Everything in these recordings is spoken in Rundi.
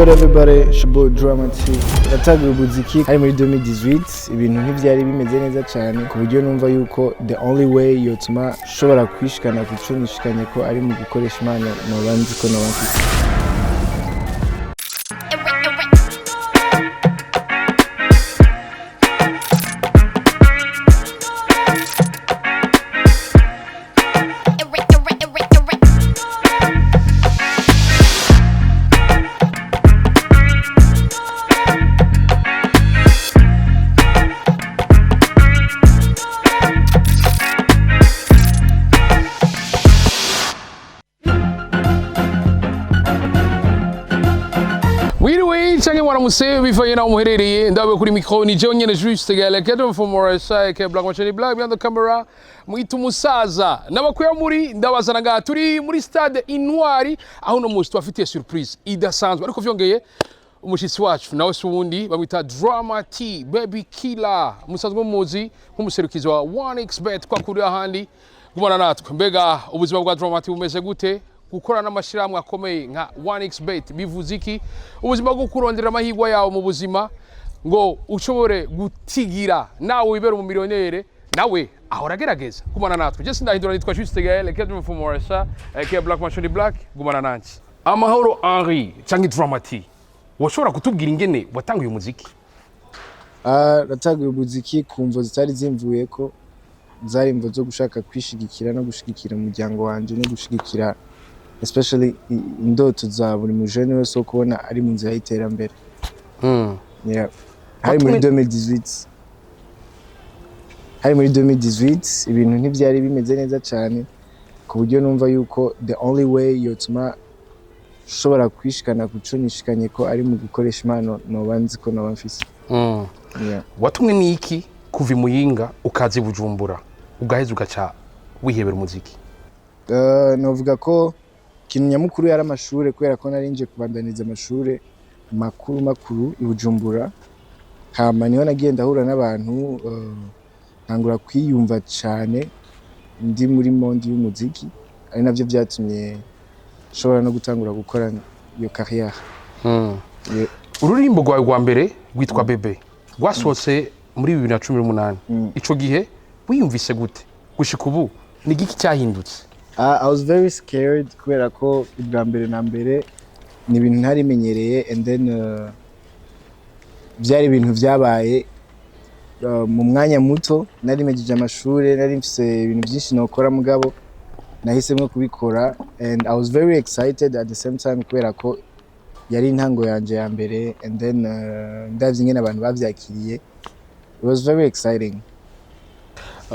Good, everybody? It's your boy Drama T. Natanguye umuziki hari muri 2018. Ibintu ntivyari bimeze neza cyane, ku buryo numva yuko the only way yotuma nshobora kwishikana ku cyo nishikanye ko ari mu gukoresha impano noba nzi ko noba mfise. Wiriwe canke mwaramutse, bivanye naho muherereye. Ndabe kuri micro ni jewe nyene Juste Gale Kedo from Moresa ke Black Machine Black behind the camera, mwita umusaza nabakuye muri ndabazana ngaha. Turi muri stade Intwari, aho no musi tubafitiye surprise idasanzwe. Ariko vyongeye, umushitsi wacu nawe si uwundi, bamwita Drama T Baby Killer, musanzwe muzi nk'umuserukizi wa 1xBet kwa kuri ahandi. Gumana natwe. Mbega ubuzima bwa Drama T bumeze gute? Gukora n'amashyirahamwe akomeye nka 1xBet bivuze iki? Ubuzima bwo kurondera amahirwe yawe mu buzima ngo ushobore gutigira nawe wibera umumiliyonere, nawe ahora agerageza. Gumana natwe. Je sindahindura, nitwa Juste Gaël Kedrum from Moresa aka Black Machine Black. Gumana nanje. Amahoro Henri canke Drama T, washobora kutubwira ingene watanguye umuziki? Ah, natanguye umuziki ku mvo zitari zimvuye ko zari imvo zo gushaka kwishigikira no gushigikira umuryango wanje no gushigikira especially indoto za buri mujene wese wo kubona ari mu nzira y'iterambere. Yeah. Hari muri 2018, hari muri 2018. Ibintu ntivyari bimeze neza cyane, ku buryo numva yuko the only way yotuma nshobora kwishikana ku cyo nishikanye ko ari mu gukoresha impano noba nzi ko noba mfise. Yeah. Watumwe n'iki kuva i Muyinga ukaza i Bujumbura, ugaheza ugaca wihebera umuziki? Novuga ko ikintu nyamukuru yari amashure, kubera ko nari nje kubandaniza amashure makuru makuru i Bujumbura. Hama niho nagiye ndahura n'abantu, ntangura kwiyumva cane ndi muri monde y'umuziki, ari navyo vyatumye nshobora no gutangura gukora iyo carrière. Yeah. Ururirimbo rwawe rwa mbere rwitwa Bebe, rwasohotse muri 2018. Ico gihe wiyumvise gute? Gushika ubu ni igiki cyahindutse? I was very scared, kubera ko ubwa mbere na mbere ni ibintu ntarimenyereye, and then byari ibintu byabaye mu mwanya muto. Nari mejeje amashure, nari mfise ibintu byinshi nokora, mugabo nahisemwo kubikora, and I was very excited at the same time, kubera ko yari intango yanje ya mbere. And then ndavye ingene abantu bavyakiriye, it was very exciting.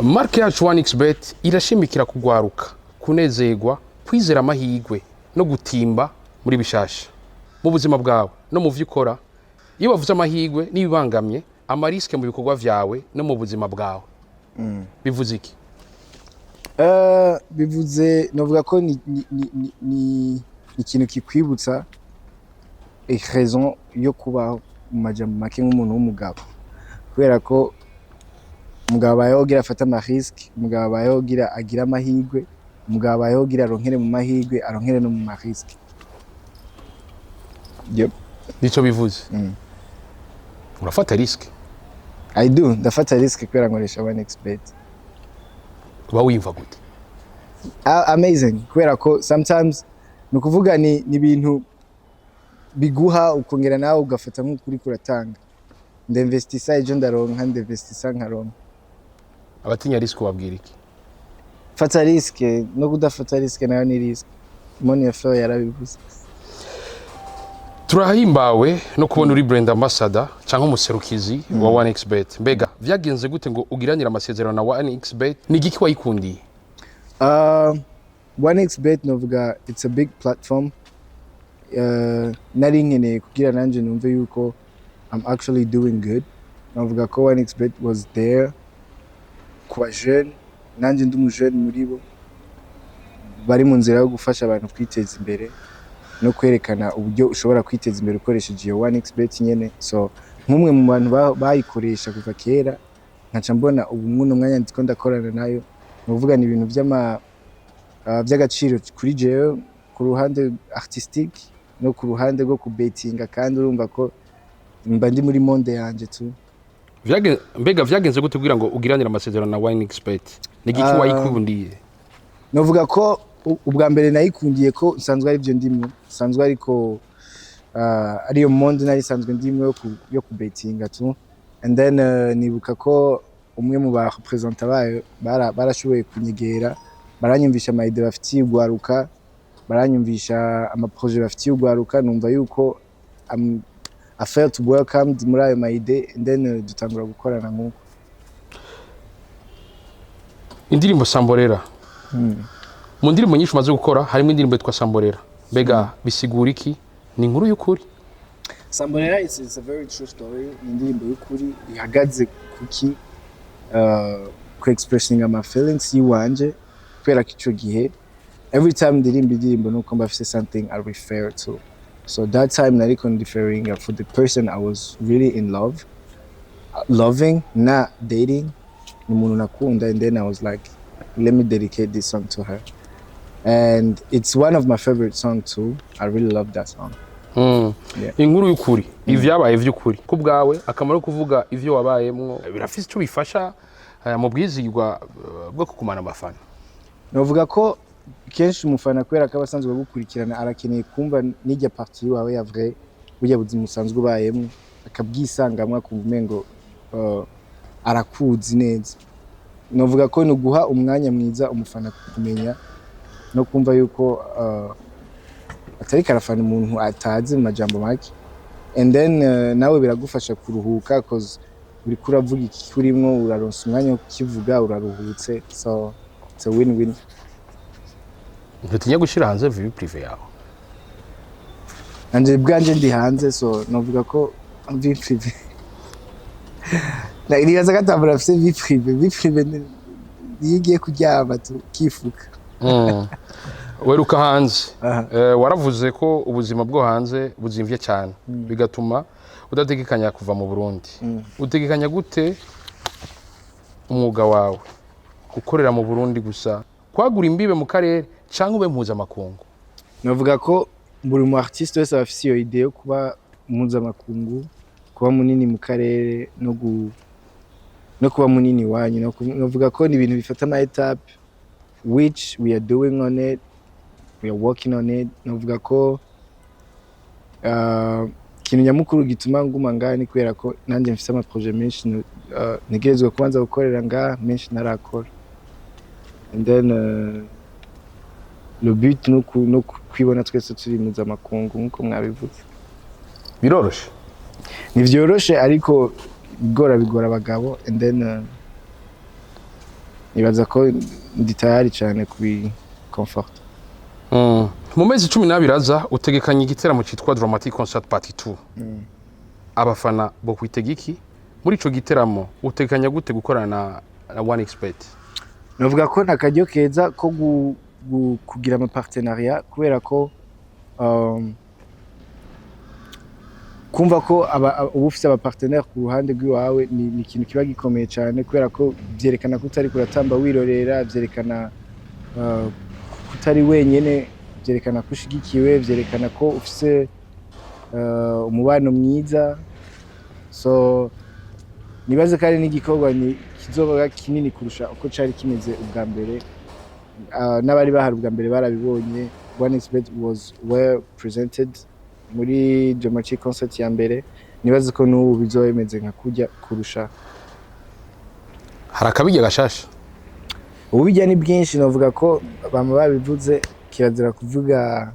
Marque yacu 1xBet irashimikira kugwaruka, kunezerwa, kwizera amahirwe no gutimba muri bishasha mu buzima bwawe no mu vyo ukora. Iyo bavuze amahirwe n'ibibangamye, ama risques mu bikorwa vyawe no mu buzima bwawe, bivuze iki? Bivuze, novuga ko ni ikintu kikwibutsa raison yo kubaho, mu majambo make, nk'umuntu w'umugabo, kubera ko umugabo abayeho kugira afate ama risques, umugabo abayeho kugira agire amahirwe, umugabo abayeho kugira aronkere mu mahirwe, aronkere no mu ma risques. Yep. Nico bivuze. Urafata risque? I do, ndafata risque kubera nkoresha 1xBet. Uba wiyumva gute? Ah, amazing, kubera ko sometimes ni ukuvuga ni ibintu biguha ukongera nawe ugafata nk'ukuri kuratanga. Ndinvestisa, ejo ndaronka, ndinvestisa nkaronka. Abatinya risque ubabwira iki? Fata risque, no kudafata risque nayo ni risque. Monia Fleur yarabivuze. Turahimbawe no kubona uri brand ambassador cyangwa umuserukizi wa 1xBet. Mbega vyagenze gute ngo ugiranire amasezerano na 1xBet? Ni igiki wayikundiye? 1xBet, novuga it's a big platform. Nari nkeneye kugira nanje numve yuko I'm actually doing good. Novuga ko 1xBet was there ku ba jeune, nanje ndi umujene muri bo bari mu nzira yo gufasha abantu kwiteza imbere no kwerekana uburyo ushobora kwiteza imbere ukoresheje iyo 1xBet nyene. So nk'umwe mu bantu bayikoresha kuva kera, nkaca mbona ubu mwuno mwanya ndiko ndakorana nayo, ni ukuvuga ni ibintu vy'agaciro kuri jewe ku ruhande artistique. no ku ruhande rwo kubetinga, kandi urumva ko mba ndi muri monde yanje tu. Mbega vyagenze gute kugira ngo ugiranire amasezerano na 1xBet? Ni igiki wayikundiye? Novuga ko ubwa mbere nayikundiye ko nsanzwe ari byo ndimwo, nsanzwe ariko ariyo monde nari nsanzwe ndimwo yo kubetinga tu. And then nibuka ko umwe mu ba représentants bayo barashoboye kunyegera, baranyumvisha ama idées bafitiye ugwaruka, baranyumvisha ama projets bafitiye ugwaruka. Numva yuko I felt welcomed muri ayo ma idées, and then dutangura gukorana nk'uko. Indirimbo Samborera, mu ndirimbo nyinshi umaze gukora harimo indirimbo yitwa Samborera. Mbega bisigura iki? Ni inkuru y'ukuri? Samborera is a very true story. Ni indirimbo y'ukuri ihagaze kuki ku expressing ama feelings yiwanje, kubera ko ico gihe every time ndirimba indirimbo nuko mba mfise something I refer to. So that time nariko referring for the person I was really in love, loving, not dating, ni umuntu nakunda. And then I was like, "Let me dedicate this song to her," and it's one of my favorite songs too. I really love that song. Yeah. Inkuru y'ukuri, ivyabaye vy'ukuri ku bwawe, akamaro ko kuvuga ivyo wabayemwo birafise ico bifasha mu bwizigwa bwo kugumana abafana? Novuga ko kenshi umufana, kubera ko aba asanzwe agukurikirana, arakeneye kumva n'irya partie wawe ya vrai, burya buzima usanzwe ubayemwo, akabwisangamwo, akumva umengo arakuzi neza. Novuga ko ni uguha umwanya mwiza umufana kumenya no kumva yuko atariko arafana umuntu atazi, mu majambo make. And then nawe biragufasha kuruhuka, 'cause uriko uravuga ikikurimwo, uraronsa umwanya wo kukivuga, uraruhutse. So it's a win-win. Ntutinya gushira hanze vie privée yawe? Nanje bwanje ndi hanze, so novuga ko vie privée, nibaza ko atabura afise vie privée. Vie privée niyo ugiye kuryama tukifuka. Weruka hanze. Aha. Waravuze ko ubuzima bwo hanze buzimvye cyane, bigatuma udategekanya kuva mu Burundi. Utegekanya gute umwuga wawe? Gukorera mu Burundi gusa, kwagura imbibe mu karere, cyangwa ube mpuzamakungu? Navuga ko buri mu artiste wese aba afise iyo idée yo kuba mpuzamakungu, kuba munini mu karere no kuba munini iwanyu. Novuga ko ni ibintu bifata ama étapes, which we are doing on it, we are working on it. Novuga ko ikintu nyamukuru gituma nguma ngaha ni kubera ko nanjye mfise ama projets menshi ntegerezwa kubanza gukorera ngaha, menshi ntarakora. And then le but ni kwibona twese turi mpuzamakungu nk'uko mwabivuze. Biroroshe? Ntivyoroshe, ariko bigora bigora abagabo. And then nibaza ko ndi tayari cyane kubi comfort. Mu mezi 12 aza utegekanya igiteramo cyitwa Dramatic Concert Part 2. Abafana bo kwitega iki muri ico giteramo? Utegekanya gute gukorana na 1xBet? Navuga ko ni akaryo keza ko kugira ama partenariat, kubera ko kumva ko uba ufise aba partenaire ku ruhande rw'iwawe ni ikintu kiba gikomeye cyane, kubera ko vyerekana ko utari kuratamba wirorera, vyerekana ko utari wenyene, vyerekana ko ushigikiwe, vyerekana ko ufise umubano mwiza. So nibaze ko ari n'igikorwa ni kizoba kinini kurusha uko cari kimeze ubwa mbere. N'abari bahari ubwa mbere barabibonye, 1xBet was well presented muri Dramatic Concert ya mbere. Nibaze ko n'ubu bizoba bimeze nka kurya kurusha. Hari akabirya gashasha? Ububirya ni bwinshi. Navuga ko bama babivuze, kirazira kuvuga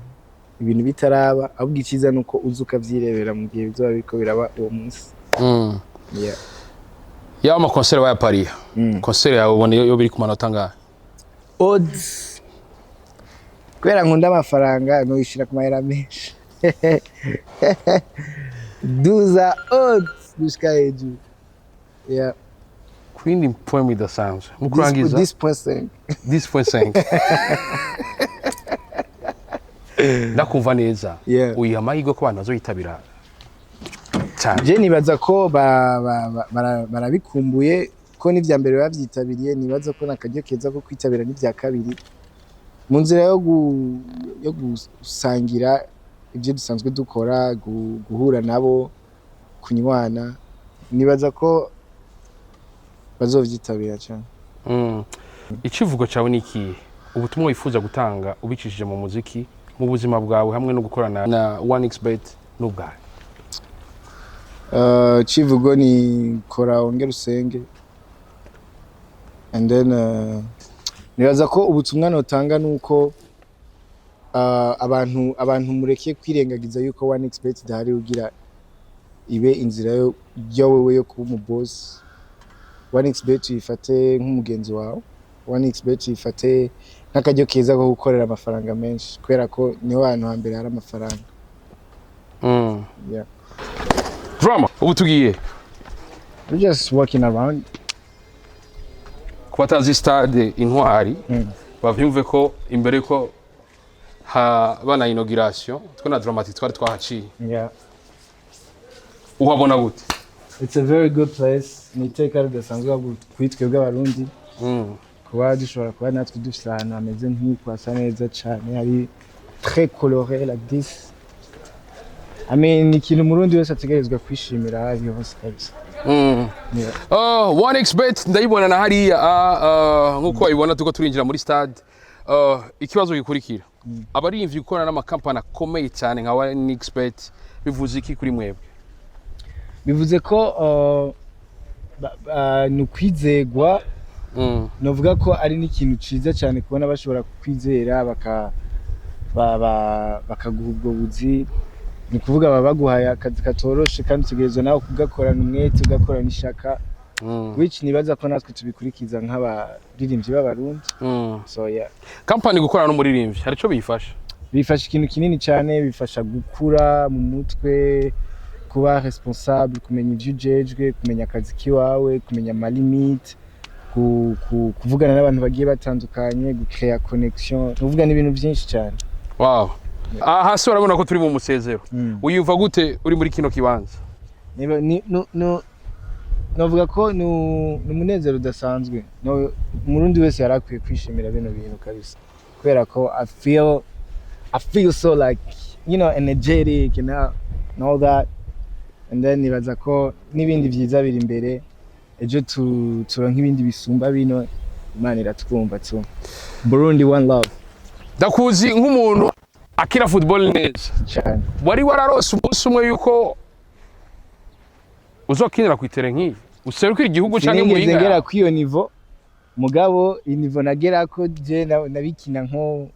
ibintu bitaraba, ahubwo icyiza ni uko uza ukavyirebera mu gihe bizoba biriko biraba uwo munsi. Yeah. Yaba ama concert wayapariye, concert yawe ubona yo biri ku manota angahe? Odds, kubera nkunda amafaranga, nuyishira ku mahera menshi, duza odds gushika hejuru, yeah. Ku yindi poem idasanzwe mu kurangiza. 10.5. 10.5, ndakumva neza. Uyiha amahirwe ko abantu bazoyitabira cyane? Je nibaza ko barabikumbuye, ko n'ivya mbere bavyitabiriye. Nibaza ko nakaryo keza ko kwitabira n'ivya kabiri mu nzira yo gusangira. Ibyo dusanzwe dukora, guhura nabo, kunywana, nibaza ko bazovyitabira cyane. Icivugo cyawe ni ikihe? Ubutumwa wifuza gutanga ubicishije mu muziki, mu buzima bwawe, hamwe no gukorana na 1xBet n'ubwawe? Civugo ni kora wongere usenge. And then nibaza ko ubutumwa notanga nuko abantu mureke kwirengagiza yuko 1xBet idahari kugira ibe inzira yo wewe yo kuba umu boss. 1xBet uyifate nk'umugenzi wawe, 1xBet uyifate nk'akaryo keza ko gukorera amafaranga menshi, kubera ko niho hantu hambere hari amafaranga. Yeah. Drama, ubu tugiye? We're just walking around. Ku batazi stade Intwari, bavyumve ko imbere ko haba na inauguration, twe na Drama T twari twahaciye. Uhabona gute? It's a very good place. Ni iteka ridasanzwe ahubwo kuri twebwe Abarundi kuba dushobora kuba natwe dufite ahantu hameze nk'uku, hasa neza cyane, hari très coloré like this. I mean, ni ikintu Umurundi wese ategerezwa kwishimira aho ari hose kabisa. Yeah. Oh, 1xBet ndayibona na hariya, nkuko wabibona tuko turinjira muri stade. Ikibazo gikurikira: abaririmbyi gukorana n'amakampani akomeye cyane nka 1xBet bivuze iki kuri mwebwe? Bivuze ko ni ukwizegwa. Novuga ko ari n'ikintu ciza cyane kubona bashobora kukwizera bakaguha ubwo buzi. Ni ukuvuga baba baguhaye akazi katoroshe, kandi utegerezwa nawe kugakorana umwete, ugakorana ishaka, which nibaza ko natwe tubikurikiza nk'abaririmbyi b'Abarundi. So yeah. Kampani gukorana n'umuririmbyi hari ico biyifasha? Bifasha ikintu kinini cyane. Bifasha gukura mu mutwe, kuba responsable, kumenya ivyo ujejwe, kumenya akazi kiwawe, kumenya ama limite, kuvugana n'abantu bagiye batandukanye, gucrea connection, kuvuga n'ibintu byinshi cyane. Wow, aha hasi urabona ko turi mu musezero. Wiyumva gute uri muri kino kibanza? Niba ni no no novuga ko ni umunezero udasanzwe. No, Umurundi wese yari akwiye kwishimira bino bintu kabisa, kubera ko I feel so like energetic and all that. And then nibaza ko n'ibindi byiza biri imbere. Ejo turonka ibindi bisumba bino. Imana iratwumva tu. Burundi, one love. Ndakuzi nk'umuntu akina football neza. Cyane. Wari wararose umunsi umwe yuko uzokinira ku itere nk'iyi, userukira igihugu canke Sinigeze muhinga ngera yawe? kw'iyo niveau, mugabo iyi niveau nagerako je nabikina nko,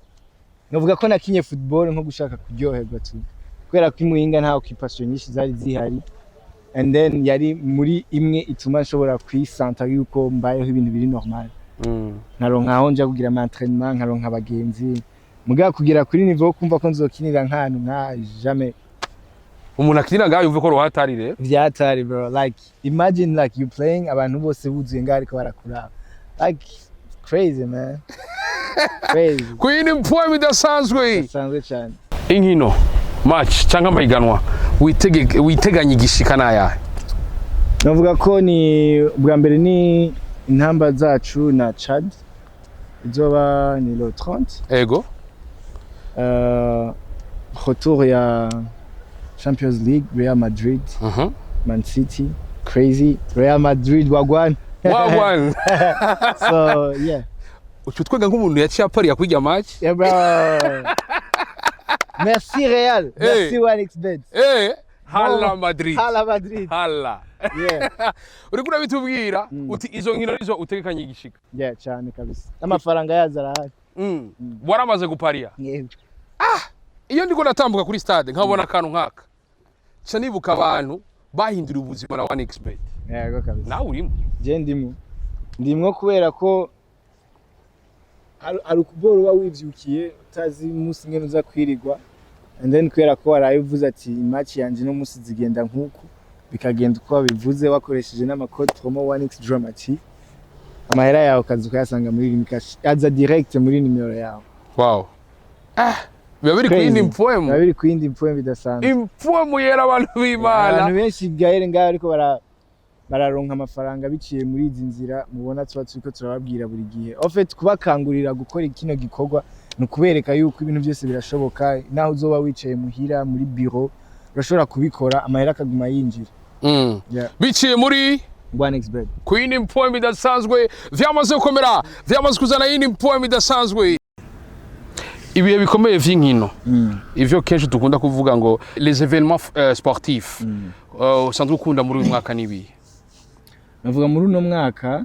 novuga ko nakinye football nko gushaka kuryoherwa tu, kubera ko imuhinga nta occupation nyinshi zari zihari, and then yari muri imwe ituma nshobora kwisanta yuko mbayeho ibintu biri normal, nkaronka aho nja kugira ama entraînement, nkaronka abagenzi. Mugabo kugera kuri niveau yo kumva ko nzokinira nk'ahantu nka, jamais. Umuntu akinira ngaho yumve ko ruhatari rero. Vyatari, bro. Like, imagine like you playing, abantu bose buzuye ngaho ariko barakuraba. Like, crazy, man, crazy. Ku yindi poem idasanzwe. Bisanzwe cyane. Inkino, match cyangwa amahiganwa witeganya igishika n'ayahe? Navuga ko ni ubwa mbere ni intamba zacu na Chad, izoba ni le 30. Retour ya Champions League, Real Madrid, Man City, crazy. Real Madrid, wagwan. Wagwan. So yeah. Uca utwenga nk'umuntu yaciye apariya kurya match. Yeah, bro. Merci Real. Merci Hey. 1xBet. Hala Madrid. Hala Madrid. Hala. Yeah. Uriko urabitubwira uti izo nkino nizo utegekanye igishika. Yeah, cyane kabisa. Amafaranga yazo arahari. Waramaze gupariya? Yego. Iyo ndiko ndatambuka kuri stade nkabona akantu nk'aka, nca nibuka abantu bahinduriye ubuzima na 1xBet. Yego kabisa. Nawe urimo. Je ndimo. Ndimwo kubera ko hari ukubora uba wivyukiye utazi umunsi ngene uza kwirirwa, and then kubera ko waraye uvuze ati match yanje no munsi zigenda nkuku, bikagenda uko wabivuze, wakoresheje n'ama code promo 1x Drama T, amahera yawe ukaza ukayasanga muri Lumicash, aza direct muri nimero yawe. Wow, ah, biba biri ku yindi Crazy. mpwemu. Biba biri ku yindi mpwemu bidasanzwe. Impwemu yera, abantu b'Imana. Abantu benshi gahere ngaho ariko bararonka amafaranga biciye muri izi nzira mubona tuba turiko turababwira buri gihe, en fait kubakangurira gukora kino gikorwa. Ni ukubereka yuko ibintu byose birashoboka, naho uzoba wicaye muhira muri bureau urashobora kubikora, amahera akaguma yinjira. Yeah. Biciye muri 1xBet. Ku yindi poem idasanzwe, vyamaze gukomera, vyamaze kuzana yindi poem idasanzwe. Ibihe bikomeye vy'inkino, ivyo kenshi dukunda kuvuga ngo les événements sportifs, usanzwe ukunda muri uyu mwaka n'ibihe? Navuga muri uno mwaka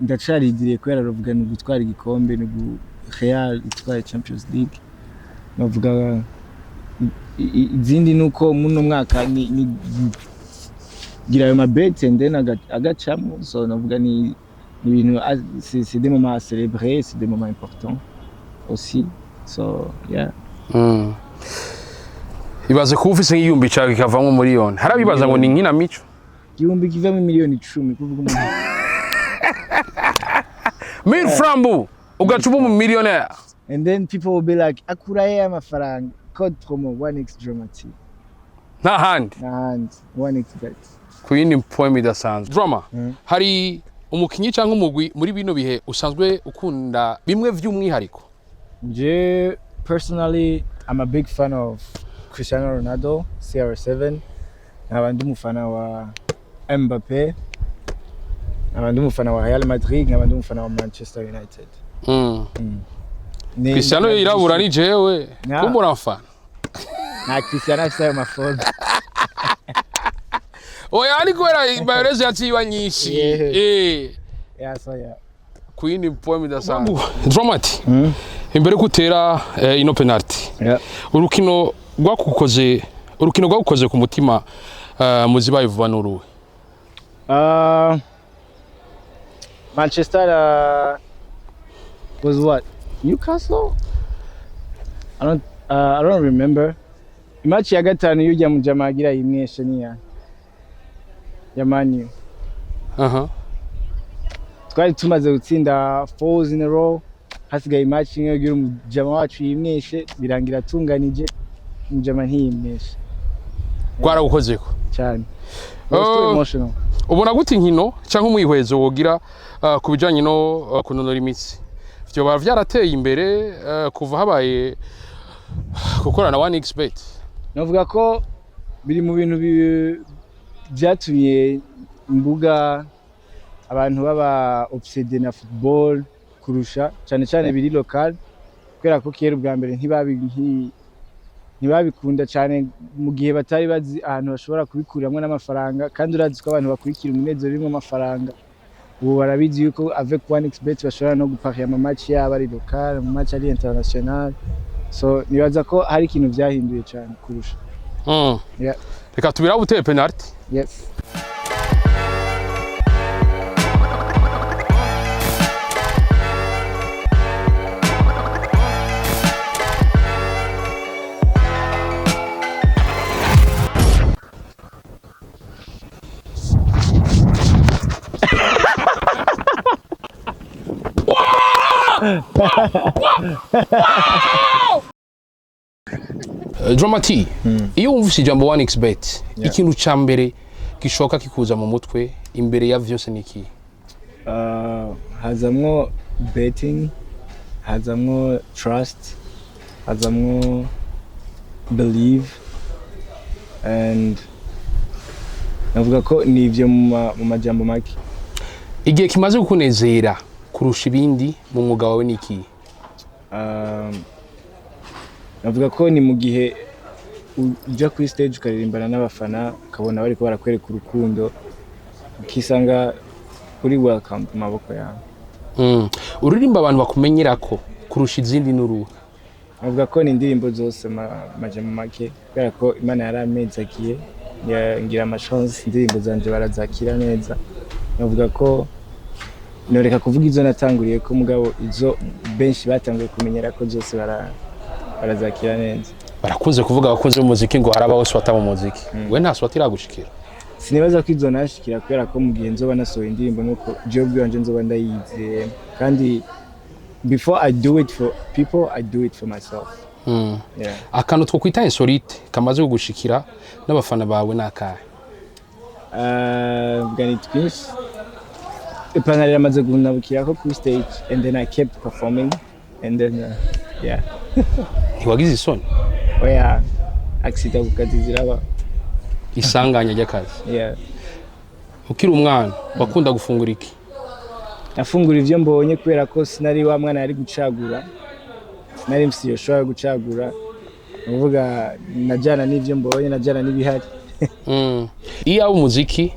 ndacaridiriye kubera ravuga ni ugutwara igikombe, ni Real itwaye Champions League. Navuga izindi ni uko muri uno mwaka ni gira ayo mabete and then agacamo. So navuga ni ibintu, c'est des moments à célébrer, c'est des moments importants aussi, so yeah. Ibaze kuba ufise nk'igihumbi cawe kikavamwo miliyoni, harabibaza ngo ni inkinamico. Igihumbi kivamo miliyoni 10, kuvuga umuntu 1000 francs bu ugaca uba umu millionnaire. And then people will be like, akura he amafaranga? Code promo 1x Drama-T. Nta handi. N'ahandi, 1xBet. Ku yindi poem idasanzwe, Drama, hari umukinyi cyangwa umugwi muri bino bihe usanzwe ukunda bimwe vy'umwihariko? Je personally, I'm a big fan of Cristiano Ronaldo, CR7. Nkaba ndi umufana wa Mbappe, nkaba ndi umufana wa Real Madrid, nkaba ndi umufana wa Manchester United. Cristiano yirabura ni jewe. Kumbura mfana. Nta Cristiano afise ayo mafoto. Oya, ariko kubera mayonnaise yaciye nyinshi. Yeah. Yeah, so yeah. Ku yindi poem idasanzwe, Drama-T, imbere yo gutera ino penalty, urukino rwagukoze ku mutima muzibaye vuba n'uruwe? Manchester was what? Newcastle? I don't remember. Match ya gatanu yujya mu jama agira imweshe ni ya Man U. Twari tumaze gutsinda fours in a row, hasigaye match imwe kugira umujama wacu yimweshe, birangira atunganije, umujama ntiyimweshe. Rwaragukozeko? Cyane. It was too Oh. emotional. Ubona gute inkino cyangwa umwihwezo wogira ku bijanye no kunonora imitsi vyoba vyarateye imbere kuva habaye gukorana na 1xBet? Navuga ko biri mu bintu byatumye imbuga abantu baba obsédé na football kurusha, cyane cyane biri local, kubera ko kera ubwa mbere ntibabikunda cyane mu gihe batari bazi ahantu bashobora kubikuriramo n'amafaranga. Kandi urazi ko abantu bakurikira umunezero urimo amafaranga. Ubu barabizi yuko avec 1xBet bashobora no guparia ama match yaba ari local, ama match ari international. So nibaza ko hari ikintu byahinduye cyane kurusha. Yeah. Reka tubirabe uteye penalty. Yes. Drama-T, iyo wumvise ijambo 1xBet, ikintu ca mbere gishoka kikuza mu mutwe imbere ya vyose ni iki? Hazamwo betting, hazamwo trust, hazamwo believe, and navuga ko ni ivyo mu majambo make. Igihe kimaze kukunezera kurusha ibindi mu mwuga wawe ni iki? Navuga ko ni mu gihe uja kuri stage ukaririmbana n'abafana, ukabona bariko barakwereka urukundo, ukisanga uri welcome mu maboko yawe. Uririmba abantu bakumenyerako kurusha izindi n'uruhe? Navuga ko ni indirimbo zose majambo make, kubera ko Imana yarampezagiye, ngira amachance, indirimbo zanje barazakira neza. Navuga ko noreka kuvuga izo natanguriye ko, mugabo izo benshi batanguye kumenyera ko zose barazakira neza. Barakunze kuvuga abakunzi b'umuziki ngo harabaho swata mu muziki. We nta swata iragushikira? Sinibaza ko izo nashikira, kubera ko mu gihe nzoba nasohoye indirimbo nuko jewe ubwanje nzoba ndayizeye, kandi before I do it for people, I do it for myself. Yeah. Akantu twokwita insolite kamaze kugushikira n'abafana bawe ni akahe? Mvuga ni twinshi. Ipantaro iramaze kunabukirako kuri stage and then I kept performing. And then yeah. Ntiwagize isoni? Oya, accident ku kazi ziraba. Isanganya ry'akazi. Yeah. Ukiri umwana wakunda gufungura iki? Nafungura ivyo mbonye, kubera ko sinari wa mwana yari gucagura, sinari mfise iyo shobora gucagura. Nukuvuga najana n'ivyo mbonye, najana n'ibihari. Iyo aba umuziki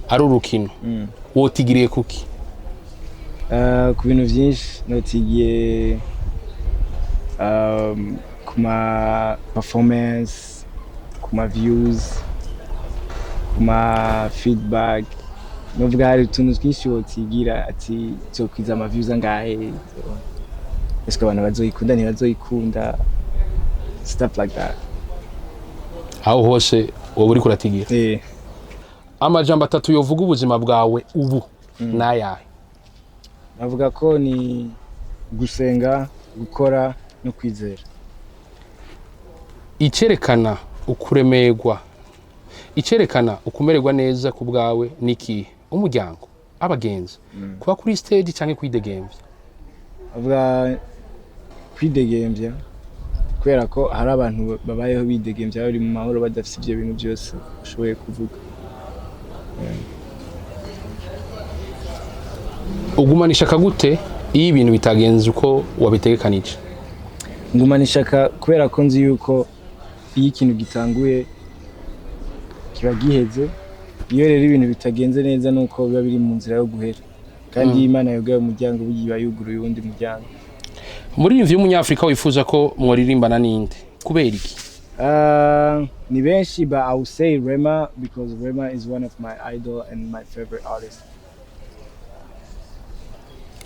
ari urukino, wotigiriye kuki? Ku bintu vyinshi notigiye, ku ma performance, ku ma views, ku ma feedback. Novuga hari utuntu twinshi wotigira ati zokwiza ama views angahe, est-ce que abantu bazoyikunda, ntibazoyikunda, stuff like that. Aho hose wowe uriko uratigira. Eh. Amajambo atatu yovuga ubuzima bwawe ubu n'ayahe? Navuga ko ni gusenga, gukora no kwizera. Icerekana ukuremerwa, icerekana ukumererwa neza ku bwawe ni ikihe? Umuryango, abagenzi, kuba kuri stage canke kwidegemvya? Avuga kwidegemvya, kubera ko hari abantu babayeho bidegemvya, bari mu mahoro, badafite ibyo bintu byose ushoboye kuvuga. Ugumana ishaka gute iyo ibintu bitagenze uko wabitegekanije? Ngumana ishaka kubera ko nzi yuko iyo ikintu gitanguye kiba giheze. Iyo rero ibintu bitagenze neza, nuko biba biri mu nzira yo guhera, kandi iyo Imana yugaye umuryango, burya iba yuguruye uwundi muryango. Umuririmbyi w'umunyafurika wifuza ko mworirimbana ninde? Kubera iki? Ni benshi, but I would say Rema, because Rema is one of my idol and my favorite artist.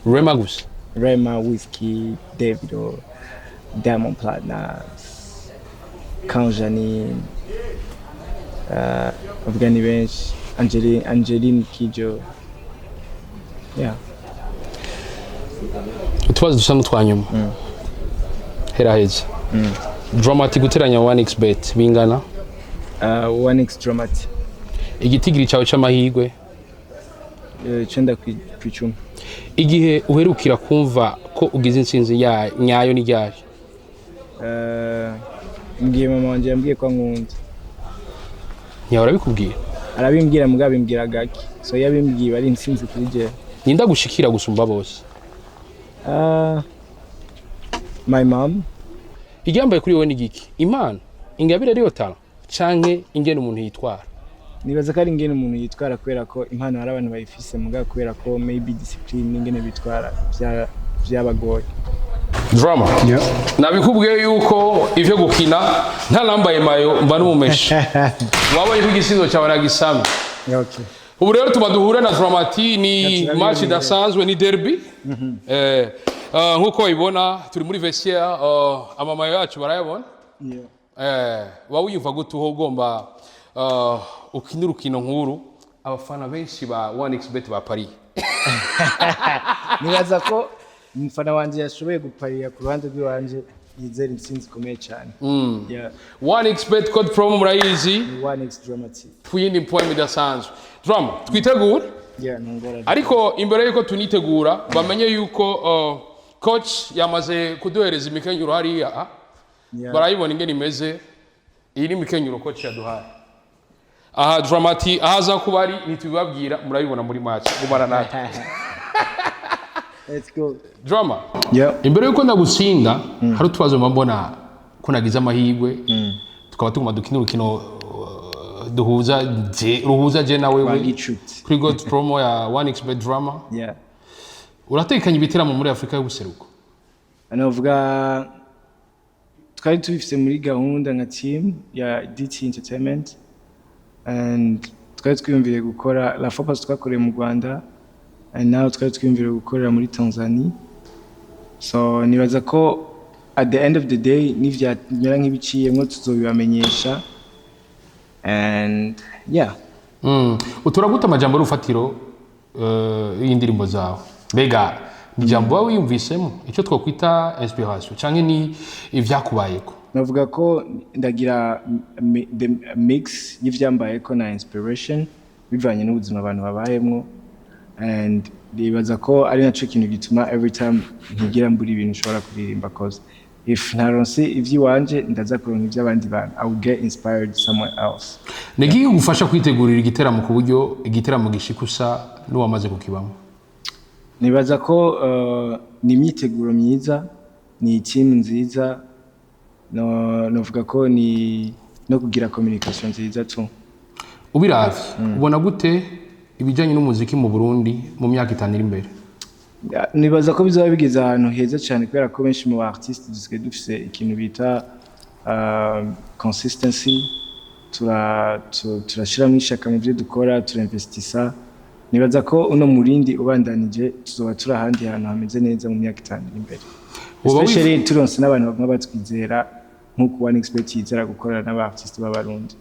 Rema gusa? Rema, Wizkid, Davido, Diamond Platnumz, Kanjani, avuga ni benshi, Angeline Kidjo. Yeah. Utubazo dusa n'utwa nyuma heraheza. Drama T guteranya 1xBet bingana? 1x Drama T. Igitigiri cyawe c'amahirwe? 9 ku 10. Igihe uherukira kumva ko ugize intsinzi ya nyayo ni ryari? Mbwiye mama wanje yambwiye ko ankunda. Ntiyahora bikubwira? Arabimbwira, mugabo abimbwira gake, so iyo abimbwiye bari intsinzi kuri jewe. Ninda gushikira gusumba bose? My mom. Igihambaye kuri wowe ni giki? Impano, ingabire ariyo talent, canke ingene umuntu yitwara? Nibaza ko ari ingene umuntu yitwara, kubera ko impano hari abantu bayifise, mugabo kubera ko maybe discipline n'ingene bitwara vyabagoye. Drama, nabikubwiye yuko ivyo gukina ntarambaye maillot mba n'umumesha. Wabonye ko igisizo cyawe nagisamye. Okay. Ubu rero tuba duhure na Drama T, ni Turabibona. match idasanzwe, ni derby. Nkuko babibona, turi muri vestiaire, ama maillots yacu barayabona. Waba wiyumva gute uho ugomba ukina urukino nk'uru, abafana benshi ba 1xBet ba Paris? Nibaza ko umufana wanje yashoboye guparira ku ruhande rw'iwanje yizera intsinzi ikomeye cyane. Yeah. 1xBet code promo murayizi. Ni 1x Drama T. Ku yindi poem idasanzwe. Drama, twitegure. Yeah, ntungorane. Ariko imbere yuko tunitegura, bamenye yuko coach yamaze kuduhereza imikenyero hariya, ah. Barayibona ingene imeze. Iyi ni imikenyero coach yaduhaye aha. Drama T aho aza kuba ari ntitubibabwira, murabibona muri match. Gumana natwe. Let's go. Drama, Yeah. imbere yuko ndagutsinda, hari utubazo mba mbona ko nagize amahirwe tukaba tuguma dukina urukino duhuza je, ruhuza je na wewe Gicuti. kuri code promo ya 1xBet Drama. Yeah. Uratekanye ibiteramo muri Afurika y'ubuseruko? Navuga twari tubifise muri gahunda nka team ya DT Entertainment, and twari twiyumviriye gukora la fois passée twakoreye mu Rwanda, and now twari twiyumviriye gukorera muri Tanzania. So nibaza ko at the end of the day nivyamera nk'ibiciyemwo tuzobibamenyesha, and yeah. Utura gute amajambo y'urufatiro y'indirimbo zawe? Mbega ni ijambo waba wiyumvisemo, icyo twakwita inspiration, canke ni ivyakubayeko? Navuga ko ndagira the mix y'ivyambayeko na inspiration, bivanye n'ubuzima abantu babayemwo. And nibaza ko ari naco kintu gituma every time ntigira mbura ibintu nshobora kuririmba, cause if ntaronse ivy'iwanje, ndaza kuronka ivy'abandi bantu. I will get inspired somewhere else. Ni iki kigufasha kwitegurira igiteramo ku buryo igiteramo gishika usa n'uwamaze kukibamo? Nibaza ko ni imyiteguro myiza, ni team nziza, no novuga ko ni no kugira communication nziza tu. Ubiravye, ubona gute ibijyanye n'umuziki mu Burundi mu myaka 5 iri imbere? Nibaza ko bizaba bigeze ahantu heza cyane, kubera ko benshi mu ba artiste dusigaye dufise ikintu bita consistency. Turashiramo ishaka mu byo dukora, turinvestisa. Nibaza ko uno murindi ubandanije, tuzoba turi ahandi hantu hameze neza mu myaka 5 iri imbere, Woba especially turonse n'abantu baguma batwizera nk'uko One Expert yizera gukorana n'aba artiste b'Abarundi.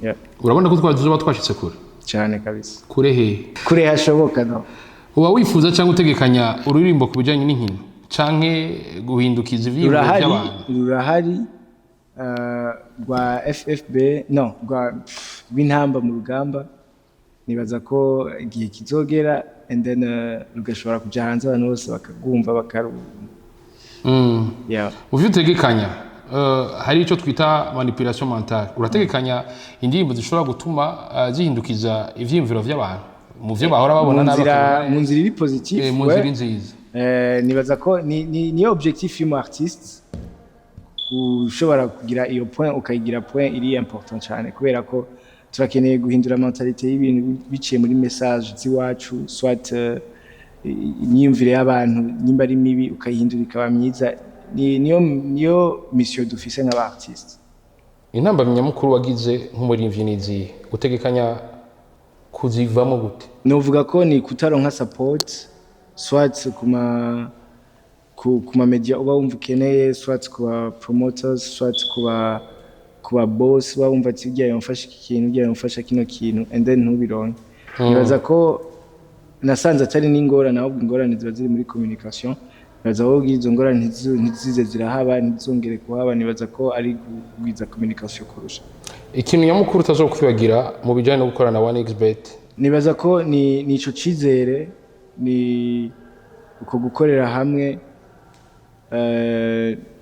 Yeah. Urabona ko twari tuzoba twashitse kure? Cyane kabisa. Kure hehe? Kure hashoboka, no. Uba wifuza cyangwa utegekanya ururirimbo ku bijyanye n'inkino canke guhindukiza ivyiyumviro Rurahari. by'abantu? Rurahari, rwa FFB, no rwa rw'intamba mu rugamba. Nibaza ko igihe kizogera and then rugashobora kuja hanze, abantu bose bakagumva, bakaru yeah. Mu vyo utegekanya, hari icyo twita manipulation mentale. Urategekanya indirimbo zishobora gutuma zihindukiza ivyiyumviro vy'abantu mu vyo bahora babona Mu nabi nzira bakabona mu nzira iri positive. Mu nzira nziza. Nibaza ko niyo objectif y'umu artiste, ushobora kugira iyo point, ukayigira point iri important cyane, kubera ko turakeneye guhindura mentalité y'ibintu biciye muri message z'iwacu, soit imyumvire y'abantu nimba ari mibi ukayihindura ikaba myiza. Niyo mission dufise nk'aba artiste. Intambamyi nyamukuru wagize nk'umuririmbyi ni izihe? Utegekanya kuzivamo gute? Novuga ko ni kutaronka support, soit ku ma media uba wumva ukeneye, soit ku ba promoters, soit ku ba boss uba wumva ati ugiye yamfasha iki kintu, ugiye yamfasha kino kintu, and then ntubironke. Nibaza ko nasanze atari n'ingorane, ahubwo ingorane ziba ziri muri communication. Nibaza ko izo ngorane ntizize zirahaba, ntizongere kuhaba. Nibaza ko ari kugwiza communication kurusha. Ikintu nyamukuru utazokwibagira mu bijyanye no gukorana na 1xBet? Nibaza ko ni ico cizere, ni uko gukorera hamwe,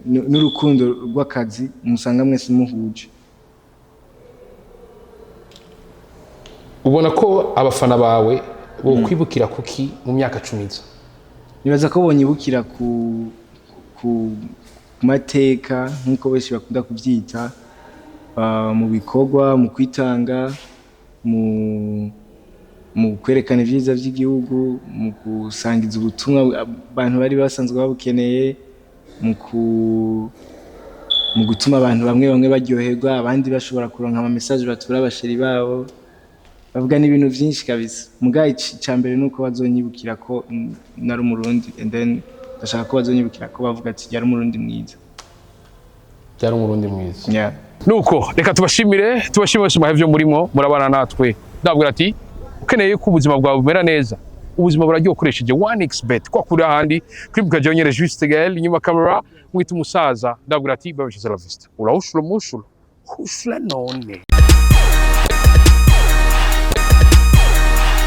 n'urukundo rw'akazi musanga mwese muhuje. Ubona ko abafana bawe bokwibukira kuki mu myaka 10 iza? Nibaza ko bonyibukira ku mateka, nk'uko benshi bakunda kubyita, mu bikorwa, mu kwitanga, mu kwerekana ibyiza by'igihugu, mu gusangiza ubutumwa abantu bari basanzwe babukeneye, mu gutuma abantu bamwe bamwe baryoherwa, abandi bashobora kuronka ama message batura aba chéri babo, bavuga n'ibintu byinshi kabisa. Muga icya mbere ni uko bazonyibukira ko nari Umurundi, and then ndashaka ko bazonyibukira ko bavuga ati yari Umurundi mwiza. Byari Umurundi mwiza. Yeah. Nuko reka tubashimire, tubashimire bose muhaye ibyo murimo murabana natwe. Ndabwira ati ukeneye ko ubuzima bwawe bumera neza, ubuzima buraryoha ukoresheje 1xBet kwa kuri ahandi kuri bwa nyere. Juste Gaël inyuma camera, mwita umusaza. Ndabwira ati babishize la vista, urawushura mushura hushura none.